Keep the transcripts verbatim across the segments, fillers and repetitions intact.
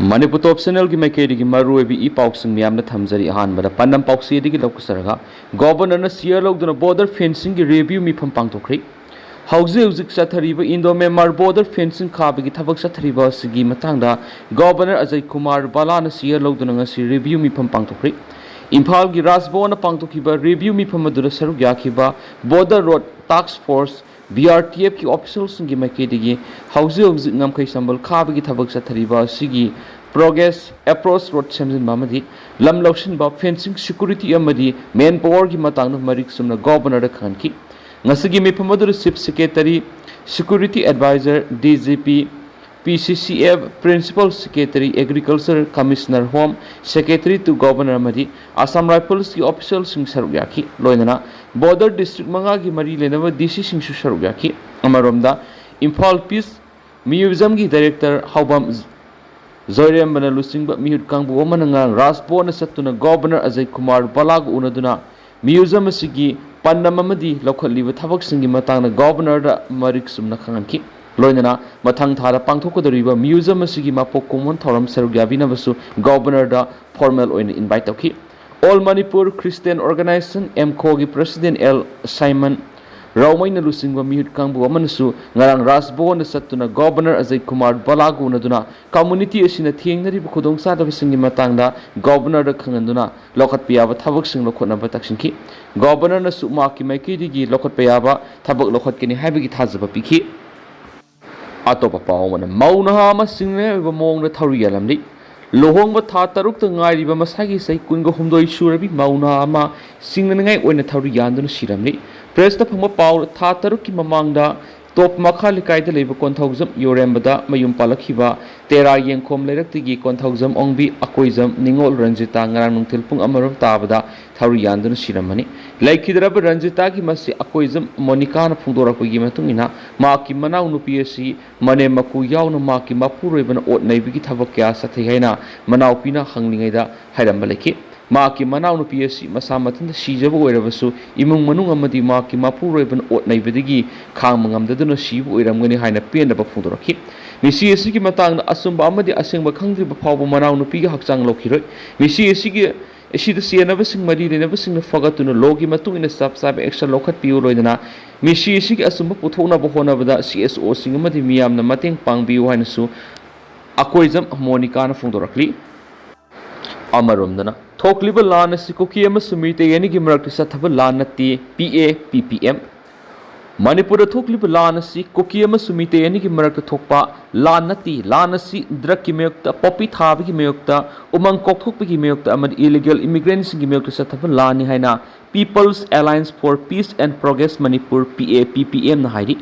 ꯃꯅꯤꯄꯨꯔ ꯇꯣꯞ ꯆꯦꯅꯦꯜꯒꯤ ꯃꯥꯏꯀꯩꯗꯒꯤ ꯃꯔꯨꯑꯣꯏꯕ ꯏ ꯄꯥꯎꯁꯤꯡ ꯃꯌꯥꯝꯅ ꯊꯝꯖꯔꯤ꯫ ꯑꯍꯥꯟꯕꯗ ꯄꯥꯟꯗꯝ ꯄꯥꯎꯆꯦꯗꯒꯤ ꯂꯧꯈꯠꯆꯔꯒ, ꯒꯣꯕꯔꯅꯔꯅ ꯁꯤꯌꯔ ꯂꯧꯗꯨꯅ ꯕꯣꯔꯗꯔ ꯐꯦꯟꯁꯤꯡꯒꯤ ꯔꯤꯚ꯭ꯌꯨ ꯃꯤꯐꯝ ꯄꯥꯡꯊꯣꯛꯈ꯭ꯔꯦ꯫ ꯍꯧꯖꯤꯛ ꯍꯧꯖꯤꯛ ꯆꯠꯊꯔꯤꯕ ꯏꯟꯗꯣ ꯃ꯭ꯌꯥꯟꯃꯥꯔ ꯕꯣꯔꯗꯔ ꯐꯦꯟꯁꯤꯡ ꯈꯥꯕꯒꯤ ꯊꯕꯛ ꯆꯠꯊꯔꯤꯕ ꯑꯁꯤꯒꯤ ꯃꯇꯥꯡꯗ ꯒꯣꯕꯔꯅꯔ ꯑꯖꯌ ꯀꯨꯃꯥꯔ ꯕꯂꯥꯅ ꯁꯤꯌꯔ ꯂꯧꯗꯨꯅ ꯉꯁꯤ ꯔꯤꯚ꯭ꯌꯨ ꯃꯤꯐꯝ ꯄꯥꯡꯊꯣꯛꯈ꯭ꯔꯦ꯫ ꯏꯝꯐꯥꯜꯒꯤ ꯔꯥꯖ ꯚꯋꯟꯗ ꯄꯥꯡꯊꯣꯛꯈꯤꯕ ꯔꯤꯚ꯭ꯌꯨ ꯃꯤꯐꯝ ꯑꯗꯨꯗ ꯁꯔꯨꯛ ꯌꯥꯈꯤꯕ ꯕꯣꯔꯗꯔ ꯔꯣꯗ ꯇꯥꯛꯁ ꯐꯣꯔꯁ, ꯕꯤ ꯑꯥꯔ ꯇꯤ ꯑꯦꯐꯀꯤ ꯑꯣꯐꯤꯁꯤꯌꯦꯜꯁꯤꯡꯒꯤ ꯃꯥꯏꯀꯩꯗꯒꯤ ꯍꯧꯖꯤꯛ ꯍꯧꯖꯤꯛ ꯉꯝꯈꯩ ꯁꯝꯕꯜ ꯈꯥꯕꯒꯤ ꯊꯕꯛ ꯆꯠꯊꯔꯤꯕ ꯑꯁꯤꯒꯤ ꯄ꯭ꯔꯣꯒ꯭ꯔꯦꯁ ꯑꯦꯄ꯭ꯔꯣꯆ ꯔꯣꯗ ꯁꯦꯝꯖꯤꯟꯕ ꯑꯃꯗꯤ ꯂꯝ ꯂꯧꯁꯤꯟꯕ, ꯐꯦꯟꯁꯤꯡ, ꯁꯦꯀ꯭ꯌꯨꯔꯤꯇꯤ ꯑꯃꯗꯤ ꯃꯦꯟ ꯄꯥꯋꯔꯒꯤ ꯃꯇꯥꯡꯗ ꯃꯔꯤꯛ ꯆꯨꯝꯅ ꯒꯣꯕꯔꯅꯔꯗ ꯈꯪꯍꯟꯈꯤ꯫ ꯉꯁꯤꯒꯤ ꯃꯤꯐꯝ ꯑꯗꯨꯗ chief secretary, security adviser, D G P, ꯄꯤ ꯁꯤ C F, principal secretary, agriculture commissioner home, secretary two governor ꯑꯃꯗꯤ ꯑꯁꯥꯝ ꯔꯥꯏꯐꯜꯁꯀꯤ ꯑꯣꯐꯤꯁꯤꯌꯦꯜꯁꯤꯡ ꯁꯔꯨꯛ ꯌꯥꯈꯤ꯫ ꯂꯣꯏꯅꯅ ꯕꯣꯔꯗꯔ ꯗꯤꯁꯇ꯭ꯔꯤꯛ ꯃꯉꯥꯒꯤ ꯃꯔꯤ ꯂꯩꯅꯕ ꯗꯤ ꯁꯤꯁꯤꯡꯁꯨ ꯁꯔꯨꯛ ꯌꯥꯈꯤ꯫ ꯑꯃꯔꯣꯝꯗ, ꯏꯝꯐꯥꯜ ꯄꯤꯁ ꯃ꯭ꯌꯨꯖꯤꯌꯝꯒꯤ ꯗꯥꯏꯔꯦꯛꯇꯔ ꯍꯥꯎꯕꯝ ꯖꯣꯏꯔꯦꯝꯕꯅ ꯂꯨꯆꯤꯡꯕ ꯃꯤꯍꯨꯠ ꯀꯥꯡꯕꯨ ꯑꯃꯅ ꯉꯔꯥꯡ ꯔꯥꯖ ꯚꯋꯟꯗ ꯆꯠꯇꯨꯅ ꯒꯣꯕꯔꯅꯔ ꯑꯖꯌ ꯀꯨꯃꯥꯔ ꯕꯂꯥꯒ ꯎꯅꯗꯨꯅ ꯃ꯭ꯌꯨꯖꯤꯌꯝ ꯑꯁꯤꯒꯤ ꯄꯥꯟꯗꯝ ꯑꯃꯗꯤ ꯂꯧꯈꯠꯂꯤꯕ ꯊꯕꯛꯁꯤꯡꯒꯤ ꯃꯇꯥꯡꯗ ꯒꯣꯕꯔꯅꯔꯗ ꯃꯔꯤꯛ ꯆꯨꯝꯅ ꯈꯪꯍꯟꯈꯤ꯫ ꯂꯣꯏꯅꯅ ꯃꯊꯪ ꯊꯥꯗ ꯄꯥꯡꯊꯣꯛꯀꯗꯧꯔꯤꯕ ꯃ꯭ꯌꯨꯖꯤꯌꯝ ꯑꯁꯤꯒꯤ ꯃꯄꯣꯛ ꯀꯨꯝꯑꯣꯟ ꯊꯧꯔꯝ ꯁꯔꯨꯛ ꯌꯥꯕꯤꯅꯕꯁꯨ ꯒꯣꯕꯔꯅꯔꯗ ꯐꯣꯔꯃꯦꯜ ꯑꯣꯏꯅ ꯏꯟꯚꯥꯏꯠ ꯇꯧꯈꯤ꯫ ꯑꯣꯜ ꯃꯅꯤꯄꯨꯔ ꯈ꯭ꯔꯤꯁꯇꯤꯌꯥꯟ ꯑꯣꯔꯒꯅꯥꯏꯖꯦꯁꯟ, ꯑꯦꯝꯈꯣꯒꯤ ꯄ꯭ꯔꯁꯤꯗꯦꯟ ꯑꯦꯜ ꯁꯥꯏꯃꯟ ꯔꯥꯎꯃꯩꯅ ꯂꯨꯆꯤꯡꯕ ꯃꯤꯍꯨꯠ ꯀꯥꯡꯕꯨ ꯑꯃꯅꯁꯨ ꯉꯔꯥꯡ ꯔꯥꯖ ꯚꯋꯟꯗ ꯆꯠꯇꯨꯅ ꯒꯣꯕꯔꯅꯔ ꯑꯖꯌ ꯀꯨꯃꯥꯔ ꯕꯂꯥꯒ ꯎꯅꯗꯨꯅ ꯀꯝꯃꯨꯅꯤꯇꯤ ꯑꯁꯤꯅ ꯊꯦꯡꯅꯔꯤꯕ ꯈꯨꯗꯣꯡꯆꯥꯗꯕꯁꯤꯡꯒꯤ ꯃꯇꯥꯡꯗ ꯒꯣꯕꯔꯅꯔꯗ ꯈꯪꯍꯟꯗꯨꯅ ꯂꯧꯈꯠꯄ ꯌꯥꯕ ꯊꯕꯛꯁꯤꯡ ꯂꯧꯈꯠꯅꯕ ꯇꯛꯁꯤꯟꯈꯤ꯫ ꯒꯣꯕꯔꯅꯔꯅꯁꯨ ꯃꯍꯥꯛꯀꯤ ꯃꯥꯏꯀꯩꯗꯒꯤ ꯂꯧꯈꯠꯄ ꯌꯥꯕ ꯊꯕꯛ ꯂꯧꯈꯠꯀꯅꯤ ꯍꯥꯏꯕꯒꯤ ꯊꯥꯖꯕ ꯄꯤꯈꯤ꯫ ꯑꯇꯣꯞꯄ ꯄꯥꯎ ꯑꯃꯅ, ꯃꯧ ꯅꯍꯥ ꯑꯃ ꯁꯤꯡꯅꯅꯤꯡꯉꯥꯏ ꯑꯣꯏꯕ ꯃꯑꯣꯡꯗ ꯊꯧꯔꯤ ꯌꯥꯜꯂꯝꯂꯤ꯫ ꯂꯨꯍꯣꯡꯕ ꯊꯥ ꯇꯔꯨꯛꯇ ꯉꯥꯏꯔꯤꯕ ꯃꯁꯥꯒꯤ ꯆꯍꯤ ꯀꯨꯟꯒ ꯍꯨꯝꯗꯣꯏ ꯁꯨꯔꯕꯤ ꯃꯧ ꯅꯍꯥ ꯑꯃ ꯁꯤꯡꯅꯅꯤꯡꯉꯥꯏ ꯑꯣꯏꯅ ꯊꯧꯔꯤ ꯌꯥꯟꯗꯨꯅ ꯁꯤꯔꯝꯂꯤ꯫ ꯄ꯭ꯔꯦꯁꯇ ꯐꯪꯕ ꯄꯥꯎ, ꯊꯥ ꯇꯔꯨꯛꯀꯤ ꯃꯃꯥꯡꯗ ꯇꯣꯞ ꯃꯈꯥ ꯂꯩꯀꯥꯏꯗ ꯂꯩꯕ ꯀꯣꯟꯊꯧꯖꯝ ꯌꯣꯔꯦꯝꯕꯗ ꯃꯌꯨꯝ ꯄꯥꯜꯂꯛꯈꯤꯕ ꯇꯦꯔꯥ ꯌꯦꯡꯈꯣꯝ ꯂꯩꯔꯛꯇꯒꯤ ꯀꯣꯟꯊꯧꯖꯝ ꯑꯣꯡꯕꯤ ꯑꯀꯣꯏꯖꯝ ꯅꯤꯉꯣꯜ ꯔꯟꯖꯤꯇꯥ ꯉꯔꯥꯡ ꯅꯨꯡꯊꯤꯜ ꯄꯨꯡ ꯑꯃꯔꯣꯝ ꯇꯥꯕꯗ ꯊꯧꯔꯤ ꯌꯥꯟꯗꯨꯅ ꯁꯤꯔꯝꯕꯅꯤ꯫ ꯂꯩꯈꯤꯗ꯭ꯔꯕ ꯔꯟꯖꯤꯇꯥꯒꯤ ꯃꯁꯤ ꯑꯀꯣꯏꯖꯝ ꯃꯣꯅꯤꯀꯥꯅ ꯐꯣꯡꯗꯣꯔꯛꯄꯒꯤ ꯃꯇꯨꯡ ꯏꯟꯅ, ꯃꯍꯥꯛꯀꯤ ꯃꯅꯥꯎꯅꯨꯄꯤ ꯑꯁꯤ ꯃꯅꯦꯝ ꯃꯀꯨ ꯌꯥꯎꯅ ꯃꯍꯥꯛꯀꯤ ꯃꯄꯨꯔꯣꯏꯕꯅ ꯑꯣꯠ ꯅꯩꯕꯒꯤ ꯊꯕꯛ ꯀꯌꯥ ꯆꯠꯊꯩ ꯍꯥꯏꯅ ꯃꯅꯥꯎꯄꯤꯅ ꯍꯪꯂꯤꯉꯩꯗ ꯍꯥꯏꯔꯝꯕ ꯂꯩꯈꯤ꯫ ꯃꯍꯥꯛꯀꯤ ꯃꯅꯥꯎꯅꯨꯄꯤ ꯑꯁꯤ ꯃꯁꯥ ꯃꯊꯟꯇ ꯁꯤꯖꯕ ꯑꯣꯏꯔꯕꯁꯨ, ꯏꯃꯨꯡ ꯃꯅꯨꯡ ꯑꯃꯗꯤ ꯃꯍꯥꯛꯀꯤ ꯃꯄꯨꯔꯣꯏꯕꯅ ꯑꯣꯠ ꯅꯩꯕꯗꯒꯤ ꯈꯥꯡꯕ ꯉꯝꯗꯗꯨꯅ ꯁꯤꯕ ꯑꯣꯏꯔꯝꯒꯅꯤ ꯍꯥꯏꯅ ꯄꯦꯟꯗꯕ ꯐꯣꯡꯗꯣꯔꯛꯈꯤ꯫ ꯃꯤꯁꯤ ꯑꯁꯤꯒꯤ ꯃꯇꯥꯡꯗ ꯑꯆꯨꯝꯕ ꯑꯃꯗꯤ ꯑꯁꯦꯡꯕ ꯈꯪꯗ꯭ꯔꯤꯕ ꯐꯥꯎꯕ ꯃꯅꯥꯎꯅꯨꯄꯤꯒꯤ ꯍꯛꯆꯥꯡ ꯂꯧꯈꯤꯔꯣꯏ꯫ ꯃꯤꯁꯤ ꯑꯁꯤꯒꯤ, ꯑꯁꯤꯗ ꯆꯦꯟꯅꯕꯁꯤꯡ, ꯃꯔꯤ ꯂꯩꯅꯕꯁꯤꯡꯅ ꯐꯒꯠꯇꯨꯅ ꯂꯣꯒꯤ ꯃꯇꯨꯡ ꯏꯟꯅ ꯆꯞ ꯆꯥꯕ action ꯂꯧꯈꯠꯄꯤꯌꯨ꯫ ꯂꯣꯏꯅꯅ ꯃꯤꯁꯤ ꯑꯁꯤꯒꯤ ꯑꯆꯨꯝꯕ ꯄꯨꯊꯣꯛꯅꯕ ꯍꯣꯠꯅꯕꯗ C S O ꯁꯤꯡ ꯑꯃꯗꯤ ꯃꯤꯌꯥꯝꯅ ꯃꯇꯦꯡ ꯄꯥꯡꯕꯤꯌꯨ ꯍꯥꯏꯅꯁꯨ ꯑꯀꯣꯏꯖꯝ ꯃꯣꯅꯤꯀꯥꯅ ꯐꯣꯡꯗꯣꯔꯛꯂꯤ꯫ ꯑꯃꯔꯣꯝꯗꯅ, ꯊꯣꯛꯂꯤꯕ ꯂꯥꯟ ꯑꯁꯤ ꯀꯨꯀꯤ ꯑꯃꯁꯨꯡ ꯃꯤꯇꯩ ꯑꯅꯤꯒꯤ ꯃꯔꯛꯇ ꯆꯠꯊꯕ ꯂꯥꯟ ꯅꯠꯇꯦ, P A P P M꯫ ꯃꯅꯤꯄꯨꯔꯗ ꯊꯣꯛꯂꯤꯕ ꯂꯥꯟ ꯑꯁꯤ ꯀꯨꯀꯤ ꯑꯃꯁꯨꯡ ꯃꯤꯇꯩ ꯑꯅꯤꯒꯤ ꯃꯔꯛꯇ ꯊꯣꯛꯄ ꯂꯥꯟ ꯅꯠꯇꯦ꯫ ꯂꯥꯟ ꯑꯁꯤ drug ꯀꯤ ꯃꯥꯌꯣꯛꯇ, poppy ꯊꯥꯕꯒꯤ ꯃꯥꯌꯣꯛꯇ, ꯎꯃꯪ ꯀꯣꯛꯊꯣꯛꯄꯒꯤ ꯃꯥꯌꯣꯛꯇ ꯑꯃꯗꯤ illegal immigrant ꯁꯤꯡꯒꯤ ꯃꯥꯌꯣꯛꯇ ꯆꯠꯊꯕ ꯂꯥꯟꯅꯤ ꯍꯥꯏꯅ People's Alliance for Peace and Progress Manipur, P A P P M ꯅ ꯍꯥꯏꯔꯤ꯫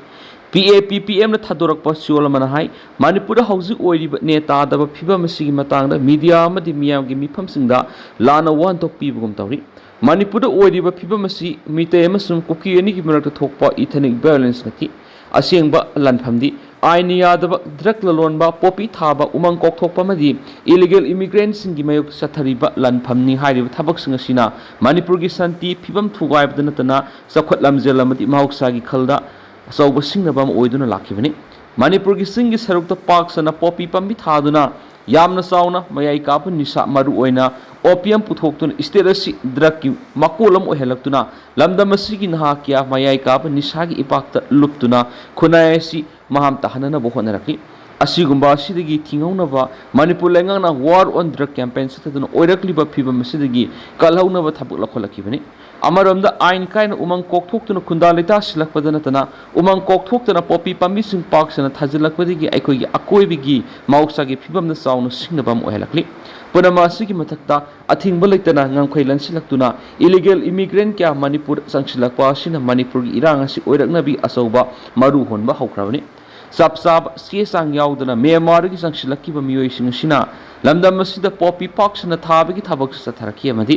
P A P P M ꯅ ꯊꯥꯗꯣꯔꯛꯄ ꯁꯤꯑꯣꯜ ꯑꯃꯅ ꯍꯥꯏ, ꯃꯅꯤꯄꯨꯔꯗ ꯍꯧꯖꯤꯛ ꯑꯣꯏꯔꯤꯕ ꯅꯦ ꯇꯥꯗꯕ ꯐꯤꯕꯝ ꯑꯁꯤꯒꯤ ꯃꯇꯥꯡꯗ media ꯑꯃꯗꯤ ꯃꯤꯌꯥꯝꯒꯤ ꯃꯤꯐꯝꯁꯤꯡꯗ ꯂꯥꯟꯅ ꯋꯥꯍꯟꯊꯣꯛ ꯄꯤꯕꯒꯨꯝ ꯇꯧꯔꯤ꯫ ꯃꯅꯤꯄꯨꯔꯗ ꯑꯣꯏꯔꯤꯕ ꯐꯤꯕꯝ ꯑꯁꯤ ꯃꯤꯇꯩ ꯑꯃꯁꯨꯡ ꯀꯨꯀꯤ ꯑꯅꯤꯒꯤ ꯃꯔꯛꯇ ꯊꯣꯛꯄ ethnic violence ꯅꯠꯇꯦ꯫ ꯑꯁꯦꯡꯕ ꯂꯥꯟꯐꯝꯗꯤ ꯑꯥꯏꯟꯅ ꯌꯥꯗꯕ drug ꯂꯂꯣꯟꯕ, poppy ꯊꯥꯕ, ꯎꯃꯪ ꯀꯣꯛꯊꯣꯛꯄ ꯑꯃꯗꯤ illegal immigrant ꯁꯤꯡꯒꯤ ꯃꯥꯌꯣꯛꯇ ꯆꯠꯊꯔꯤꯕ ꯂꯥꯟꯐꯝꯅꯤ꯫ ꯍꯥꯏꯔꯤꯕ ꯊꯕꯛꯁꯤꯡ ꯑꯁꯤꯅ ꯃꯅꯤꯄꯨꯔꯒꯤ ꯁꯥꯟꯇꯤ ꯐꯤꯕꯝ ꯊꯨꯒꯥꯏꯕꯗ ꯅꯠꯇꯅ ꯆꯥꯎꯈꯠ ꯂꯝꯖꯦꯜ ꯑꯃꯗꯤ ꯃꯍꯧꯁꯥꯒꯤ ꯈꯜꯗ ꯑꯆꯧꯕ ꯁꯤꯡꯅꯕ ꯑꯃ ꯑꯣꯏꯗꯨꯅ ꯂꯥꯛꯈꯤꯕꯅꯤ꯫ ꯃꯅꯤꯄꯨꯔꯒꯤ ꯆꯤꯡꯒꯤ ꯁꯔꯨꯛꯇ ꯄꯥꯛ ꯁꯟꯅ poppy ꯄꯥꯝꯕꯤ ꯊꯥꯗꯨꯅ ꯌꯥꯝꯅ ꯆꯥꯎꯅ ꯃꯌꯥꯏ ꯀꯥꯕ ꯅꯤꯁꯥ, ꯃꯔꯨꯑꯣꯏꯅ opium ꯄꯨꯊꯣꯛꯇꯨꯅ state ꯑꯁꯤ drug ꯀꯤ ꯃꯀꯣꯜ ꯑꯃ ꯑꯣꯏꯍꯜꯂꯛꯇꯨꯅ ꯂꯝꯗꯝ ꯑꯁꯤꯒꯤ ꯅꯍꯥ ꯀꯌꯥ ꯃꯌꯥꯏ ꯀꯥꯕ ꯅꯤꯁꯥꯒꯤ ꯏꯄꯥꯛꯇ ꯂꯨꯞꯇꯨꯅ ꯈꯨꯟꯅꯥꯏ ꯑꯁꯤ ꯃꯍꯥꯝ ꯇꯥꯍꯟꯅꯅꯕ ꯍꯣꯠꯅꯔꯛꯂꯤ꯫ ꯑꯁꯤꯒꯨꯝꯕ ꯑꯁꯤꯗꯒꯤ ꯊꯤꯡꯍꯧꯅꯕ ꯃꯅꯤꯄꯨꯔ ꯂꯩꯉꯥꯛꯅ War on Drug campaign ꯆꯠꯊꯗꯨꯅ ꯑꯣꯏꯔꯛꯂꯤꯕ ꯐꯤꯕꯝ ꯑꯁꯤꯗꯒꯤ ꯀꯜꯍꯧꯅꯕ ꯊꯕꯛ ꯂꯧꯈꯠꯂꯛꯈꯤꯕꯅꯤ꯫ ꯑꯃꯔꯣꯝꯗ ꯑꯥꯏꯟ ꯀꯥꯏꯅ ꯎꯃꯪ ꯀꯣꯛꯊꯣꯛꯇꯨꯅ ꯈꯨꯟꯗꯥ ꯂꯩꯇꯥ ꯁꯤꯜꯂꯛꯄꯗ ꯅꯠꯇꯅ ꯎꯃꯪ ꯀꯣꯛꯊꯣꯛꯇꯅ poppy ꯄꯥꯝꯕꯤꯁꯤꯡ ꯄꯥꯛ ꯁꯟꯅ ꯊꯥꯖꯤꯜꯂꯛꯄꯗꯒꯤ ꯑꯩꯈꯣꯏꯒꯤ ꯑꯀꯣꯏꯕꯒꯤ ꯃꯍꯧꯁꯥꯒꯤ ꯐꯤꯕꯝꯗ ꯆꯥꯎꯅ ꯁꯤꯡꯅꯕ ꯑꯃ ꯑꯣꯏꯍꯜꯂꯛꯂꯤ꯫ ꯄꯨꯝꯅꯃꯛ ꯑꯁꯤꯒꯤ ꯃꯊꯛꯇ ꯑꯊꯤꯡꯕ ꯂꯩꯇꯅ ꯉꯝꯈꯩ ꯂꯟꯁꯤꯜꯂꯛꯇꯨꯅ illegal immigrant ꯀꯌꯥ ꯃꯅꯤꯄꯨꯔ ꯆꯪꯁꯤꯜꯂꯛꯄ ꯑꯁꯤꯅ ꯃꯅꯤꯄꯨꯔꯒꯤ ꯏꯔꯥꯡ ꯑꯁꯤ ꯑꯣꯏꯔꯛꯅꯕꯒꯤ ꯑꯆꯧꯕ ꯃꯔꯨ ꯍꯣꯟꯕ ꯍꯧꯈ꯭ꯔꯕꯅꯤ꯫ ꯆꯞ ꯆꯥꯕ ꯆꯦ ꯆꯥꯡ ꯌꯥꯎꯗꯅ ꯃ꯭ꯌꯥꯟꯃꯥꯔꯗꯒꯤ ꯆꯪꯁꯤꯜꯂꯛꯈꯤꯕ ꯃꯤꯑꯣꯏꯁꯤꯡ ꯑꯁꯤꯅ ꯂꯝꯗꯝ ꯑꯁꯤꯗ poppy ꯄꯥꯛ ꯁꯟꯅ ꯊꯥꯕꯒꯤ ꯊꯕꯛꯁꯨ ꯆꯠꯊꯔꯛꯈꯤ ꯑꯃꯗꯤ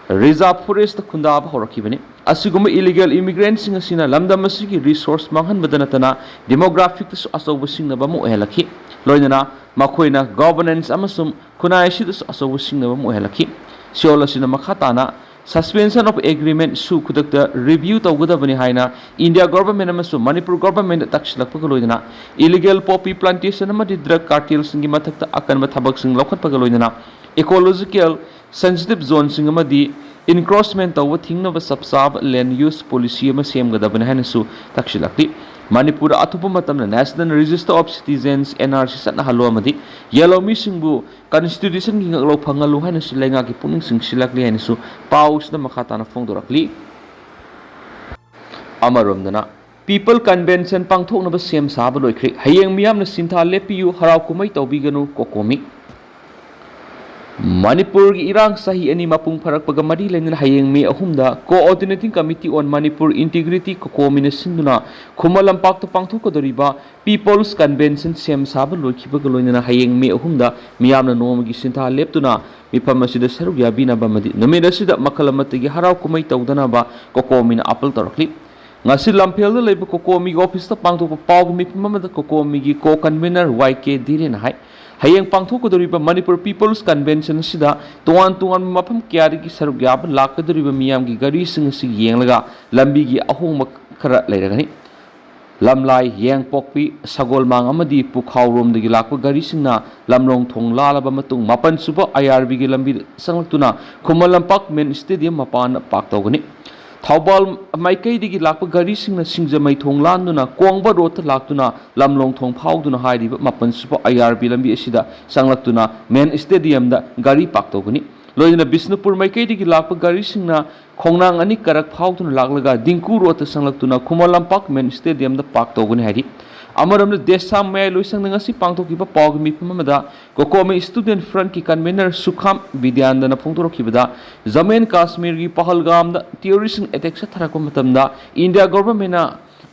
reserve forest ꯇ ꯈꯨꯟꯗꯥꯕ ꯍꯧꯔꯛꯈꯤꯕꯅꯤ꯫ ꯑꯁꯤꯒꯨꯝꯕ illegal immigrant ꯁꯤꯡ ꯑꯁꯤꯅ ꯂꯝꯗꯝ ꯑꯁꯤꯒꯤ resource ꯃꯥꯡꯍꯟꯕꯗ ꯅꯠꯇꯅ demographic ꯇꯁꯨ ꯑꯆꯧꯕ ꯁꯤꯡꯅꯕ ꯑꯃ ꯑꯣꯏꯍꯜꯂꯛꯈꯤ꯫ ꯂꯣꯏꯅꯅ ꯃꯈꯣꯏꯅ governance ꯑꯃꯁꯨꯡ ꯈꯨꯟꯅꯥꯏ ꯑꯁꯤꯗꯁꯨ ꯑꯆꯧꯕ ꯁꯤꯡꯅꯕ ꯑꯃ ꯑꯣꯏꯍꯜꯂꯛꯈꯤ꯫ ꯁꯤꯑꯣꯜ ꯑꯁꯤꯅ ꯃꯈꯥ ꯇꯥꯅ suspension of agreement ꯁꯨ ꯈꯨꯗꯛꯇ review ꯇꯧꯒꯗꯕꯅꯤ ꯍꯥꯏꯅ ꯏꯟꯗꯤꯌꯥ ꯒꯣꯚꯔꯟꯃꯦꯟꯠ ꯑꯃꯁꯨꯡ ꯃꯅꯤꯄꯨꯔ ꯒꯣꯚꯔꯟꯃꯦꯟꯠꯇ ꯇꯛꯁꯤꯜꯂꯛꯄꯒ ꯂꯣꯏꯅꯅ illegal poppy plantation ꯑꯃꯗꯤ drug cartelꯁꯤꯡꯒꯤ ꯃꯊꯛꯇ ꯑꯀꯟꯕ ꯊꯕꯛꯁꯤꯡ ꯂꯧꯈꯠꯄꯒ ꯂꯣꯏꯅꯅ ecological sensitive zoneꯁꯤꯡ ꯑꯃꯗꯤ encroachment ꯇꯧꯕ ꯊꯤꯡꯅꯕ ꯆꯞ ꯆꯥꯕ land use policy ꯑꯃ ꯁꯦꯝꯒꯗꯕꯅꯤ ꯍꯥꯏꯅꯁꯨ ꯇꯛꯁꯤꯜꯂꯛꯂꯤ꯫ ꯃꯅꯤꯄꯨꯔꯗ ꯑꯊꯨꯕ ꯃꯇꯝꯗ National Register of Citizens, NRC, ꯆꯠꯅꯍꯜꯂꯨ ꯑꯃꯗꯤ ꯌꯦꯜꯍꯧꯃꯤꯁꯤꯡꯕꯨ constitutionꯒꯤ ꯉꯥꯛꯂꯧ ꯐꯪꯍꯜꯂꯨ ꯍꯥꯏꯅꯁꯨ ꯂꯩꯉꯥꯛꯀꯤ ꯄꯨꯛꯅꯤꯡ ꯆꯤꯡꯁꯤꯜꯂꯛꯂꯤ ꯍꯥꯏꯅꯁꯨ ꯄꯥꯎꯁꯤꯗ ꯃꯈꯥ ꯇꯥꯅ ꯐꯣꯡꯗꯣꯔꯛꯂꯤ꯫ ꯑꯃꯔꯣꯝꯗꯅ People Convention ꯄꯥꯡꯊꯣꯛꯅꯕ ꯁꯦꯝ ꯁꯥꯕ ꯂꯣꯏꯈ꯭ꯔꯦ꯫ ꯍꯌꯦꯡ ꯃꯤꯌꯥꯝꯅ ꯁꯤꯟꯊꯥ ꯂꯦꯞꯄꯤꯌꯨ, ꯍꯔꯥꯎ ꯀꯨꯝꯍꯩ ꯇꯧꯕꯤꯒꯅꯨ, ꯀꯣꯀꯣꯃꯤ꯫ ꯃꯅꯤꯄꯨꯔꯒꯤ ꯏꯔꯥꯡ ꯆꯍꯤ ꯑꯅꯤ ꯃꯄꯨꯡ ꯐꯥꯔꯛꯄꯒ ꯃꯔꯤ ꯂꯩꯅꯅ ꯍꯌꯦꯡ May ꯑꯍꯨꯝꯗ Coordinating Committee on Manipur Integrity, ꯀꯣꯀꯣꯃꯤꯅ ꯁꯤꯟꯗꯨꯅ ꯈꯨꯃꯟ ꯂꯝꯄꯥꯛꯇ ꯄꯥꯡꯊꯣꯛꯀꯗꯧꯔꯤꯕ People's Convention ꯁꯦꯝ ꯁꯥꯕ ꯂꯣꯏꯈꯤꯕꯒ ꯂꯣꯏꯅꯅ ꯍꯌꯦꯡ May ꯑꯍꯨꯝꯗ ꯃꯤꯌꯥꯝꯅ ꯅꯣꯡꯃꯒꯤ ꯁꯤꯟꯊꯥ ꯂꯦꯞꯇꯨꯅ ꯃꯤꯐꯝ ꯑꯁꯤꯗ ꯁꯔꯨꯛ ꯌꯥꯕꯤꯅꯕ ꯑꯃꯗꯤ ꯅꯨꯃꯤꯠ ꯑꯁꯤꯗ ꯃꯈꯜ ꯑꯃꯠꯇꯒꯤ ꯍꯔꯥꯎ ꯀꯨꯝꯍꯩ ꯇꯧꯗꯅꯕ ꯀꯣꯀꯣꯃꯤꯅ appeal ꯇꯧꯔꯛꯂꯤ꯫ ꯉꯁꯤ ꯂꯝꯐꯦꯜꯗ ꯂꯩꯕ ꯀꯣꯀꯣꯃꯤꯒꯤ officeꯇ ꯄꯥꯡꯊꯣꯛꯄ ꯄꯥꯎꯒꯤ ꯃꯤꯐꯝ ꯑꯃꯗ ꯀꯣꯀꯣꯃꯤꯒꯤ co-convener ꯋꯥꯏ ꯀꯦ ꯙꯤꯔꯦꯟꯅ ꯍꯥꯏ, ꯍꯌꯦꯡ ꯄꯥꯡꯊꯣꯛꯀꯗꯧꯔꯤꯕ Manipur People's Convention ꯑꯁꯤꯗ ꯇꯣꯉꯥꯟ ꯇꯣꯉꯥꯟꯕ ꯃꯐꯝ ꯀꯌꯥꯗꯒꯤ ꯁꯔꯨꯛ ꯌꯥꯕ ꯂꯥꯛꯀꯗꯧꯔꯤꯕ ꯃꯤꯌꯥꯝꯒꯤ ꯒꯥꯔꯤꯁꯤꯡ ꯑꯁꯤ ꯌꯦꯡꯂꯒ ꯂꯝꯕꯤꯒꯤ ꯑꯍꯣꯡꯕ ꯈꯔ ꯂꯩꯔꯒꯅꯤ꯫ ꯂꯝꯂꯥꯏ, ꯌꯦꯡꯄꯣꯛꯄꯤ, ꯁꯒꯣꯜꯃꯥꯡ ꯑꯃꯗꯤ ꯄꯨꯈꯥꯎꯔꯣꯝꯗꯒꯤ ꯂꯥꯛꯄ ꯒꯥꯔꯤꯁꯤꯡꯅ ꯂꯝꯂꯣꯡ ꯊꯣꯡ ꯂꯥꯜꯂꯕ ꯃꯇꯨꯡ ꯃꯥꯄꯟ ꯁꯨꯕ ꯑꯥꯏ ꯑꯥꯔ ꯕꯤꯒꯤ ꯂꯝꯕꯤꯗ ꯆꯪꯂꯛꯇꯨꯅ ꯈꯨꯃꯟ ꯂꯝꯄꯥꯛ main stadium ꯃꯄꯥꯟꯗ park ꯇꯧꯒꯅꯤ꯫ ꯊꯧꯕꯥꯜ ꯃꯥꯏꯀꯩꯗꯒꯤ ꯂꯥꯛꯄ ꯒꯥꯔꯤꯁꯤꯡꯅ ꯁꯤꯡꯖꯃꯩ ꯊꯣꯡ ꯂꯥꯟꯗꯨꯅ ꯀꯣꯡꯕ roadꯇ ꯂꯥꯛꯇꯨꯅ ꯂꯝꯂꯣꯡ ꯊꯣꯡ ꯐꯥꯎꯗꯨꯅ ꯍꯥꯏꯔꯤꯕ ꯃꯥꯄꯟ ꯁꯨꯕ ꯑꯥꯏ ꯑꯥꯔ ꯕꯤ ꯂꯝꯕꯤ ꯑꯁꯤꯗ ꯆꯪꯂꯛꯇꯨꯅ main stadiumꯗ ꯒꯥꯔꯤ park ꯇꯧꯒꯅꯤ꯫ ꯂꯣꯏꯅꯅ ꯕꯤꯁꯅꯨꯄꯨꯔ ꯃꯥꯏꯀꯩꯗꯒꯤ ꯂꯥꯛꯄ ꯒꯥꯔꯤꯁꯤꯡꯅ ꯈꯣꯡꯅꯥꯡ ꯑꯅꯤ ꯀꯔꯛ ꯐꯥꯎꯗꯨꯅ ꯂꯥꯛꯂꯒ ꯗꯤꯡꯀꯨ roadꯇ ꯆꯪꯂꯛꯇꯨꯅ ꯈꯨꯃꯟ ꯂꯝꯄꯥꯛ main stadiumꯗ park ꯇꯧꯒꯅꯤ ꯍꯥꯏꯔꯤ꯫ ꯑꯃꯔꯣꯝꯗ ꯗꯦꯁꯥꯝ ꯃꯌꯥꯏ ꯂꯣꯏꯁꯪꯗ ꯉꯁꯤ ꯄꯥꯡꯊꯣꯛꯈꯤꯕ ꯄꯥꯎꯒꯤ ꯃꯤꯐꯝ ꯑꯃꯗ ꯀꯣꯀꯣꯃꯤ Student Frontꯀꯤ convener ꯁꯨꯈꯥꯝ ꯕꯤꯗ꯭ꯌꯥꯅꯟꯗꯅ ꯐꯣꯡꯗꯣꯔꯛꯈꯤꯕꯗ ꯖꯝꯃꯨ ꯑꯦꯟ ꯀꯥꯁꯃꯤꯔꯒꯤ ꯄꯍꯜꯒꯥꯝꯗ terroristꯁꯤꯡ attack ꯆꯠꯊꯔꯛꯄ ꯃꯇꯝꯗ ꯏꯟꯗꯤꯌꯥ ꯒꯣꯚꯔꯟꯃꯦꯟꯠꯅ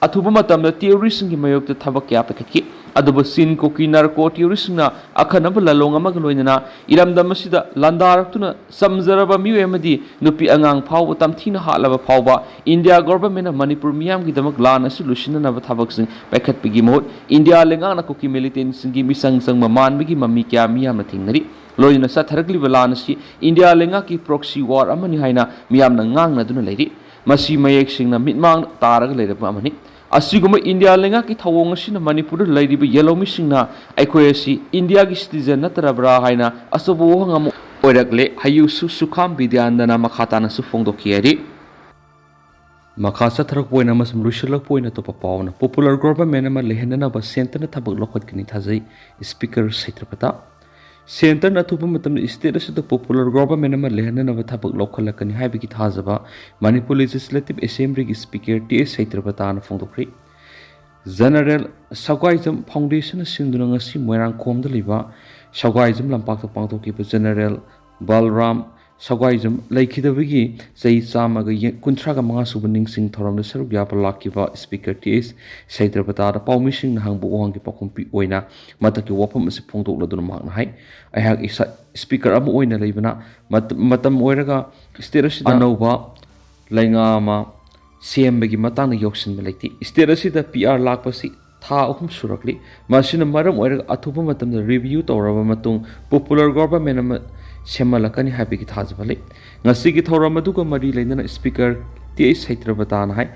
ꯑꯊꯨꯕ ꯃꯇꯝꯗ terroristꯁꯤꯡꯒꯤ ꯃꯥꯌꯣꯛꯇ ꯊꯕꯛ ꯀꯌꯥ ꯄꯥꯏꯈꯠꯈꯤ꯫ ꯑꯗꯨꯕꯨ ꯆꯤꯟ, ꯀꯨꯀꯤ, ꯅꯥꯔꯀꯣ terroristꯁꯤꯡꯅ ꯑꯈꯟꯅꯕ ꯂꯥꯂꯣꯡ ꯑꯃꯒ ꯂꯣꯏꯅꯅ ꯏꯔꯝꯗꯝ ꯑꯁꯤꯗ ꯂꯥꯟꯗꯥꯔꯛꯇꯨꯅ ꯆꯝꯖꯔꯕ ꯃꯤꯑꯣꯏ ꯑꯃꯗꯤ ꯅꯨꯄꯤ ꯑꯉꯥꯡ ꯐꯥꯎꯕ ꯇꯝꯊꯤꯅ ꯍꯥꯠꯂꯕ ꯐꯥꯎꯕ ꯏꯟꯗꯤꯌꯥ ꯒꯣꯚꯔꯟꯃꯦꯟꯠꯅ ꯃꯅꯤꯄꯨꯔ ꯃꯤꯌꯥꯝꯒꯤꯗꯃꯛ ꯂꯥꯟ ꯑꯁꯤ ꯂꯣꯏꯁꯤꯟꯅꯅꯕ ꯊꯕꯛꯁꯤꯡ ꯄꯥꯏꯈꯠꯄꯒꯤ ꯃꯍꯨꯠ ꯏꯟꯗꯤꯌꯥ ꯂꯩꯉꯥꯛꯅ ꯀꯨꯀꯤ militantꯁꯤꯡꯒꯤ ꯃꯤꯆꯪ ꯆꯪꯕ ꯃꯥꯟꯕꯒꯤ ꯃꯃꯤ ꯀꯌꯥ ꯃꯤꯌꯥꯝꯅ ꯊꯦꯡꯅꯔꯤ꯫ ꯂꯣꯏꯅꯅ ꯆꯠꯊꯔꯛꯂꯤꯕ ꯂꯥꯟ ꯑꯁꯤ ꯏꯟꯗꯤꯌꯥ ꯂꯩꯉꯥꯛꯀꯤ proxy war ꯑꯃꯅꯤ ꯍꯥꯏꯅ ꯃꯤꯌꯥꯝꯅ ꯉꯥꯡꯅꯗꯨꯅ ꯂꯩꯔꯤ꯫ ꯃꯁꯤ ꯃꯌꯦꯛ ꯁꯦꯡꯅ ꯃꯤꯠꯃꯥꯡ ꯇꯥꯔꯒ ꯂꯩꯔꯕ ꯑꯃꯅꯤ꯫ ꯑꯁꯤꯒꯨꯝꯕ ꯏꯟꯗꯤꯌꯥ ꯂꯩꯉꯥꯛꯀꯤ ꯊꯧꯑꯣꯡ ꯑꯁꯤꯅ ꯃꯅꯤꯄꯨꯔꯗ ꯂꯩꯔꯤꯕ ꯌꯦꯜꯍꯧꯃꯤꯁꯤꯡꯅ ꯑꯩꯈꯣꯏ ꯑꯁꯤ ꯏꯟꯗꯤꯌꯥꯒꯤ citizen ꯅꯠꯇ꯭ꯔꯕ꯭ꯔꯥ ꯍꯥꯏꯅ ꯑꯆꯧꯕ ꯋꯥꯍꯪ ꯑꯃ ꯑꯣꯏꯔꯛꯂꯦ ꯍꯥꯏꯌꯨꯁꯨ ꯁꯨꯈꯥꯝ ꯕꯤꯗ꯭ꯌꯥꯅꯟꯗꯅ ꯃꯈꯥ ꯇꯥꯅꯁꯨ ꯐꯣꯡꯗꯣꯛꯈꯤ ꯍꯥꯏꯔꯤ꯫ ꯃꯈꯥ ꯆꯠꯊꯔꯛꯄ ꯑꯣꯏꯅ ꯑꯃꯁꯨꯡ ꯂꯣꯏꯁꯤꯜꯂꯛꯄ ꯑꯣꯏꯅ ꯑꯇꯣꯞꯄ ꯄꯥꯎ ꯑꯃꯅ, popular government ꯑꯃ ꯂꯩꯍꯟꯅꯅꯕ centre ꯅ ꯊꯕꯛ ꯂꯧꯈꯠꯀꯅꯤ ꯊꯥꯖꯩ, Speaker ꯁꯩꯇ꯭ꯔꯄꯇ꯫ Centre ꯅ ꯑꯊꯨꯕ ꯃꯇꯝꯗ state ꯑꯁꯤꯗ popular government ꯑꯃ ꯂꯩꯍꯟꯅꯅꯕ ꯊꯕꯛ ꯂꯧꯈꯠꯂꯛꯀꯅꯤ ꯍꯥꯏꯕꯒꯤ ꯊꯥꯖꯕ Manipur Legislative Assembly ꯒꯤ Speaker ꯇꯤ ꯑꯩꯆ ꯁꯩꯇ꯭ꯔꯄꯇꯥꯅ ꯐꯣꯡꯗꯣꯛꯈ꯭ꯔꯦ꯫ General ꯁꯒꯥꯏꯖꯝ Foundation ꯅ ꯁꯤꯟꯗꯨꯅ ꯉꯁꯤ ꯃꯣꯏꯔꯥꯡꯈꯣꯝꯗ ꯂꯩꯕ ꯁꯒꯥꯏꯖꯝ ꯂꯝꯄꯥꯛꯇ ꯄꯥꯡꯊꯣꯛꯈꯤꯕ General ꯕꯜꯔꯥꯝ ꯁꯒꯥꯏꯖꯝ ꯂꯩꯈꯤꯗꯕꯒꯤ ꯆꯍꯤ ꯆꯥꯝꯃꯒ ꯌꯦ-, ꯀꯨꯟꯊ꯭ꯔꯥꯒ ꯃꯉꯥ ꯁꯨꯕ ꯅꯤꯡꯁꯤꯡ ꯊꯧꯔꯝꯗ ꯁꯔꯨꯛ ꯌꯥꯕ ꯂꯥꯛꯈꯤꯕ Speaker ꯇꯤ ꯑꯩꯆ ꯁꯩꯇ꯭ꯔꯄꯇꯥꯗ ꯄꯥꯎꯃꯤꯁꯤꯡꯅ ꯍꯪꯕ ꯋꯥꯍꯪꯒꯤ ꯄꯥꯎꯈꯨꯝ ꯄꯤ ꯑꯣꯏꯅ ꯃꯊꯛꯀꯤ ꯋꯥꯐꯝ ꯑꯁꯤ ꯐꯣꯡꯗꯣꯛꯂꯗꯨꯅ ꯃꯍꯥꯛꯅ ꯍꯥꯏ, ꯑꯩꯍꯥꯛ ꯏꯁꯥ Speaker ꯑꯃ ꯑꯣꯏꯅ ꯂꯩꯕꯅ ꯃꯠ-, ꯃꯇꯝ ꯑꯣꯏꯔꯒ state ꯑꯁꯤꯗ ꯑꯅꯧꯕ ꯂꯩꯉꯥꯛ ꯑꯃ ꯁꯦꯝꯕꯒꯤ ꯃꯇꯥꯡꯗ ꯌꯧꯁꯤꯟꯕ ꯂꯩꯇꯦ꯫ State ꯑꯁꯤꯗ ꯄꯤ ꯑꯥꯔ ꯂꯥꯛꯄꯁꯤ ꯊꯥ ꯑꯍꯨꯝ ꯁꯨꯔꯛꯂꯤ꯫ ꯃꯁꯤꯅ ꯃꯔꯝ ꯑꯣꯏꯔꯒ ꯑꯊꯨꯕ ꯃꯇꯝꯗ review ꯇꯧꯔꯕ ꯃꯇꯨꯡ popular government ꯑꯃ ꯁꯦꯝꯍꯜꯂꯛꯀꯅꯤ ꯍꯥꯏꯕꯒꯤ ꯊꯥꯖꯕ ꯂꯩ꯫ ꯉꯁꯤꯒꯤ ꯊꯧꯔꯝ ꯑꯗꯨꯒ ꯃꯔꯤ ꯂꯩꯅꯅ Speaker ꯇꯤ ꯑꯩꯆ ꯁꯩꯇ꯭ꯔꯄꯇꯥꯅ ꯍꯥꯏ,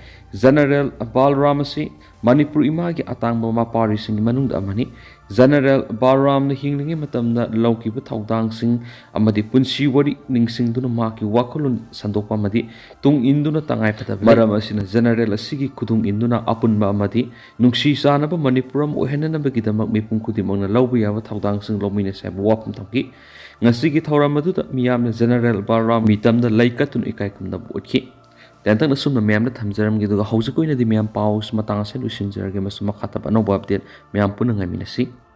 General ꯕꯜꯔꯥꯝ ꯑꯁꯤ ꯃꯅꯤꯄꯨꯔ ꯏꯃꯥꯒꯤ ꯑꯇꯥꯡꯕ ꯃꯄꯥꯔꯤꯁꯤꯡꯒꯤ ꯃꯅꯨꯡꯗ ꯑꯃꯅꯤ꯫ General ꯕꯜꯔꯥꯝꯅ ꯍꯤꯡꯂꯤꯉꯩ ꯃꯇꯝꯗ ꯂꯧꯈꯤꯕ ꯊꯧꯗꯥꯡꯁꯤꯡ ꯑꯃꯗꯤ ꯄꯨꯟꯁꯤ ꯋꯥꯔꯤ ꯅꯤꯡꯁꯤꯡꯗꯨꯅ ꯃꯍꯥꯛꯀꯤ ꯋꯥꯈꯜꯂꯣꯟ ꯁꯟꯗꯣꯛꯄ ꯑꯃꯗꯤ ꯇꯨꯡ ꯏꯟꯗꯨꯅ ꯇꯉꯥꯏ ꯐꯗꯕ ꯂꯩ꯫ ꯃꯔꯝ ꯑꯁꯤꯅ General ꯑꯁꯤꯒꯤ ꯈꯨꯗꯨꯡ ꯏꯟꯗꯨꯅ ꯑꯄꯨꯟꯕ ꯑꯃꯗꯤ ꯅꯨꯡꯁꯤ ꯆꯥꯟꯅꯕ ꯃꯅꯤꯄꯨꯔ ꯑꯃ ꯑꯣꯏꯍꯟꯅꯅꯕꯒꯤꯗꯃꯛ ꯃꯤꯄꯨꯝ ꯈꯨꯗꯤꯡꯃꯛꯅ ꯂꯧꯕ ꯌꯥꯕ ꯊꯧꯗꯥꯡꯁꯤꯡ ꯂꯧꯃꯤꯟꯅꯁꯤ ꯍꯥꯏꯕ ꯋꯥꯐꯝ ꯊꯝꯈꯤ꯫ ꯉꯁꯤꯒꯤ ꯊꯧꯔꯝ ꯑꯗꯨꯗ ꯃꯤꯌꯥꯝꯅ General ꯕꯜꯔꯥꯝ ꯃꯤꯇꯝꯗ ꯂꯩ ꯀꯠꯇꯨꯅ ꯏꯀꯥꯏ ꯈꯨꯝꯅꯕ ꯎꯠꯈꯤ꯫ ꯇꯦꯟꯇꯛꯅ ꯁꯨꯝꯅ ꯃꯌꯥꯝꯗ ꯊꯝꯖꯔꯝꯒꯦ, ꯑꯗꯨꯒ ꯍꯧꯖꯤꯛ ꯑꯣꯏꯅꯗꯤ ꯃꯌꯥꯝ ꯄꯥꯎ ꯃꯇꯥꯡ ꯑꯁꯤ ꯂꯣꯏꯁꯤꯟꯖꯔꯒꯦ, ꯑꯃꯁꯨꯡ ꯃꯈꯥ ꯇꯥꯕ ꯑꯅꯧꯕ update ꯃꯌꯥꯝ ꯄꯨꯟꯅ ꯉꯥꯏꯃꯤꯟꯅꯁꯤ꯫